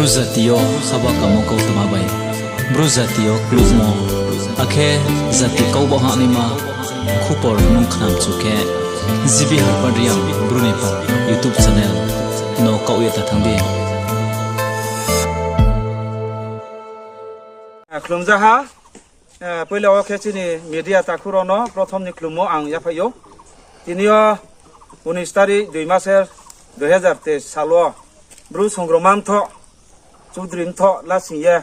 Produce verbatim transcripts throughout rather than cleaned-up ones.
Bru jati yo haba kamo kautma bai Bru jati yo klukmo, akhe jati kau baoh hanaima khupor nung khnamchu khe, G B Harpad Reang Bru ni pal YouTube channel no kaoh ye ta thanng di. Khlumjaha, poila wo khe chini media takhu rao no prothom ni khlummo ang yaphai ou. Tini yo unis tarik dui maser dui hazar teis sal wo Bru songrongma mthoh, Choudhury mthoh lasing ye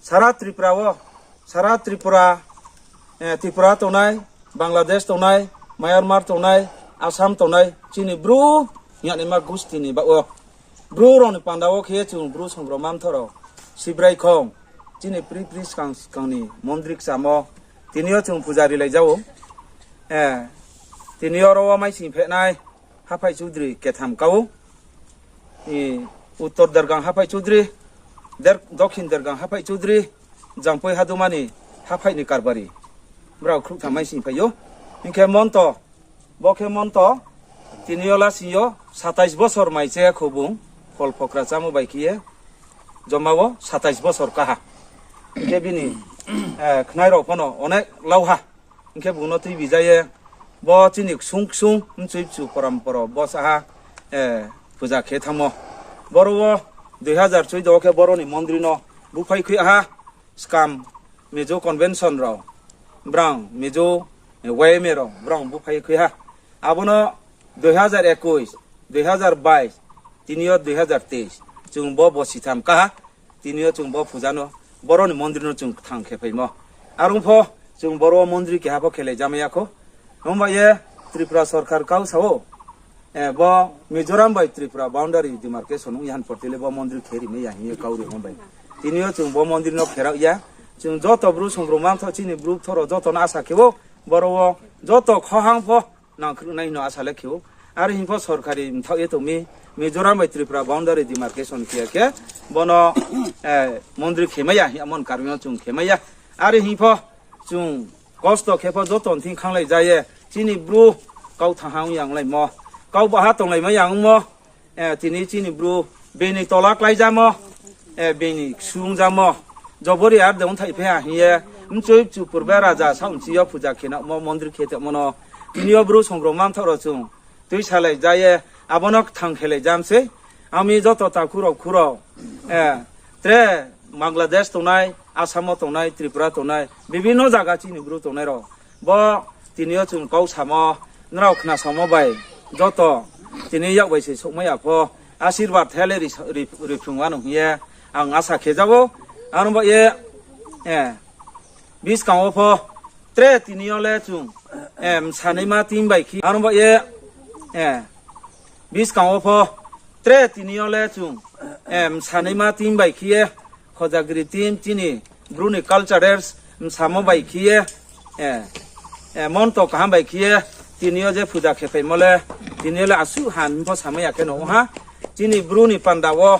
sara Tripura wo, sara Tripura, Tripura tongnai, Bangladesh tongnai, Myanmar tongnai, Assam tongnai chini Bru hing yagnaima gusti ni baoh wo, Bru rao ni panda wo khe chung Bru songrongma mthoh rao Sibrai khong, chini pri pri skang skang ni mondri kchamo, tini yo chung puja rilai ja ou. Tini yo ro wo maising phehnai haphai Choudhury ketham ka ou. Uttor Dergang haphai Choudhury, Dokhin Dergang haphai Choudhury, Jampui Haduma ni haphai ni karbari, brao khrouhtham maising phai ou. Hing khe monto, bo khe monto, tini yo lasing yo satais bosor mai che kho bung, phol phokra chámo bai khe ye, joma wo satais bosor kaha. Hing khe bini khnai rao pho no onek lau ha. Hing khe bung no tuibi ja ye, bo chini ksung ksung mchoi bchu poramporo bo saha puja khe thanngmo. Boro wo dui hazar choudo wo khe boro ni mondri no buphai khui ha, skam Mizo convention rao, brang Mizo Y M A rao brang buphai khui ha. Abo no dui hazar ekush, dui hazar bais, tini yo dui hazar teis, chung bo bosi tham kaha, tini yo chung bo puja no, boro ni mondri no chung kthang khe phaimo. Are ong pho, chung boro mondri keha pho khelai jamai ya khou. Himba ye Tripura sorkar kau sa ou, bo Mizoram bai Tripura boundary demarcation ong ya hing porti le bo mondri khe rimai ya hing ye kau ri ong bai. Tini yo chung bo mondri no kherao ya. Chung joto Bru songrongma mthoh chini Bru bthoh rao joto no asa khe ou, boro wo joto khohang pho nangkhruh nai hing no asa le khe ou. Are hing pho sorkari mthaoh ye tong mi, Mizoram bai Tripura boundary demarcation khe ya khe, bo no mondri khemai ya hing amo ni karon yo chung khemai ya. Are hing pho chung kosto khe pho joto ni thing khanglai ja ye, chini Bru kau thanng ha ong ya onglaimo, kau baha tonglaimai ya ongmo, tini chini Bru bini tola kláijamo, bini ksung jamo, jobori ar de ongthai phe ha hing ye, mchoi bchu purbe raja saoh nchi yo puja khe namo mondri khe tongmo no, tini yo Bru songrongma mthoh rao chung tuisalai ja ye, abo no kthang khelai jam sei. Ami joto takhu rao khu rao, tre Bangladesh tongnai, Assam wo tongnai, Tripura tongnai, bibhinno zaga chini Bru tongnai rao, bo tini yo chung kau samo, nrao khnasamo bai, joto tini yak bai se souhmai ya pho, asirbad tha le ri, ri, riphrung wanou hing ye ang asa khe ja ou. Aro ba ye, buskang wo pho tre tini yo le chung, bsanaima team bai khe, aro ba ye, buskang wo pho tre tini yo le chung, bsanaima team bai khe ye, Khojagiri team chini Bru ni culturers bsamo bai khe ye, monto kaham bai khe ye, tini yo je puja khe phaimo le, tini yo le asuh ham hing pho samai ya khe no ong ha. Chini Bru ni panda wo,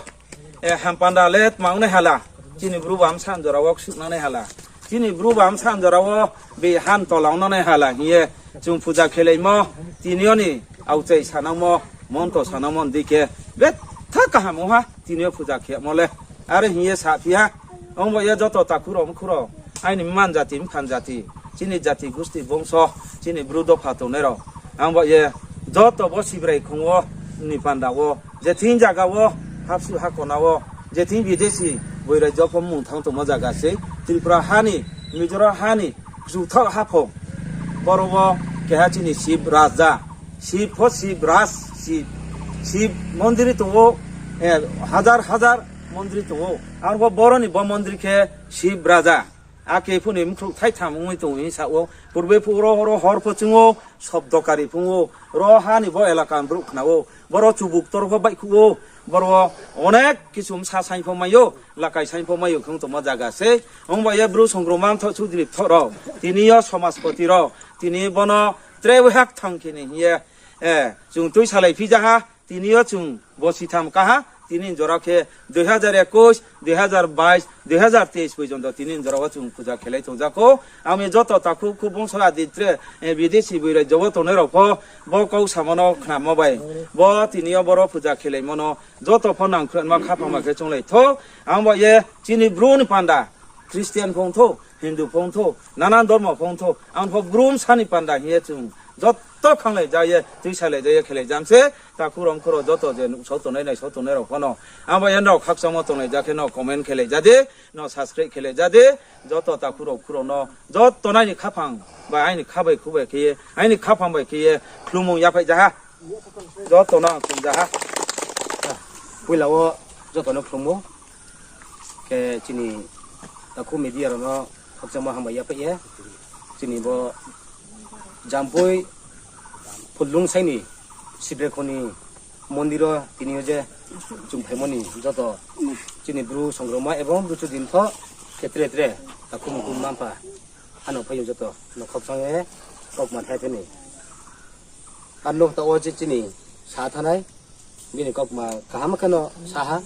ham panda le tma ong nai hala, chini Bru ba bsa jora wo ksuh nang nai hala, chini Bru ba bsa jora wo biham tola ong nang nai hala hing ye, chung puja khelaimo, tini yo ni aokchai sanangmo, monto sanangmo ni dei khe, betha kaham ong ha tini yo puja khemo le. Are hing ye saphi ha, ong ba ye joto takhu rao mkhu rao, aini mman jati mphan jati, chini jati gusti bongso, chini Bru dopha tongnai rao, ang ba ye joto bo Sibrai khong wo ni panda wo, je thing zaga wo, hapsuh hakona wo, je thing bidesi, boirai jopho mung thanng tongmo zaga sei, Tripura ha ni, Mizoram ha ni, kchuthaoh haphung, boro wo keha chini Sib Raja, Sib pho Sib Raj, Sib, Sib mondri tong ou, hazar hazar mondri tong ou. Aro bo boro ni bo mondri khe Sib Raja. Ake phuh ni mkhrouh thaitham ongwi tong ou hing sa ou. Purbe phuh ro, ro hor pho chung ou, sobdo kari phung ou. Ro ha ni bo elaka ni brouh khna ou. Boro chubuk tor pho baihkhouh ou. Boro onek kisu bsa saing pho mai ou, lakai saing pho mai ou khe ong tongmo zaga sei. Ong ba ye Bru Songrongma Mthoh Chudri Bthoh rao, tini yo Somaspoti rao, tini bono tre waiha kthang khe ni hing ye, chung tuisalai phi ja ha. Tini yo chung bo sitham kaha, Tini jora khe dui hazar ekush, dui hazar bais, dui hazar teis porjonto tini jora wo chung puja khelai tongja kho. Ang mi joto takhu khu bongso adi tre, eh, bidesi boi rajyo wo tongnai rao pho bo kau samo no khnamo bai, bo tini yo boro puja khelaimo no joto pho nangkhruhma khaphang ma khe chunglai tho. Ang bo ye chini Bru ni panda, Christian pho ong thou, Hindu pho ong thou, nanan dormo pho ong thou, ang pho Bru bsa ni panda hing ye chung joto khanglai ja ye, tuisalai ja ye khelai jam se. Takhu rao mkhu rao joto je nuhsao tongnai, naisao tongnai rao pho no, ang bo ye nrao khakchangmo tonglai ja khe no comment khelai ja di, no subscribe khelai ja di. Joto takhu rao khu rao no joto no aini khaphang bai, aini kha bai khu bai khe ye, aini khaphang bai khe ye khlumung yaphaih ja ha. Joto no ang khlum ja ha. Poila wo joto no khlum ou. Khe chini takhu media rao no khakchangmo hambai yaphaih ye. Chini bo Jampui Phuldungsai ni Sibrekho ni mondir wo tini yo je chung phaimo ni joto chini Bru songrongma ebong Bru chudintho khe tre tre takhu mkhu mma mpha ano phai yo joto no khakchang ye kaukma thai thai ni. Ar no taoh wo je chini sa thanai bini kaukma kaham khe no sa ha.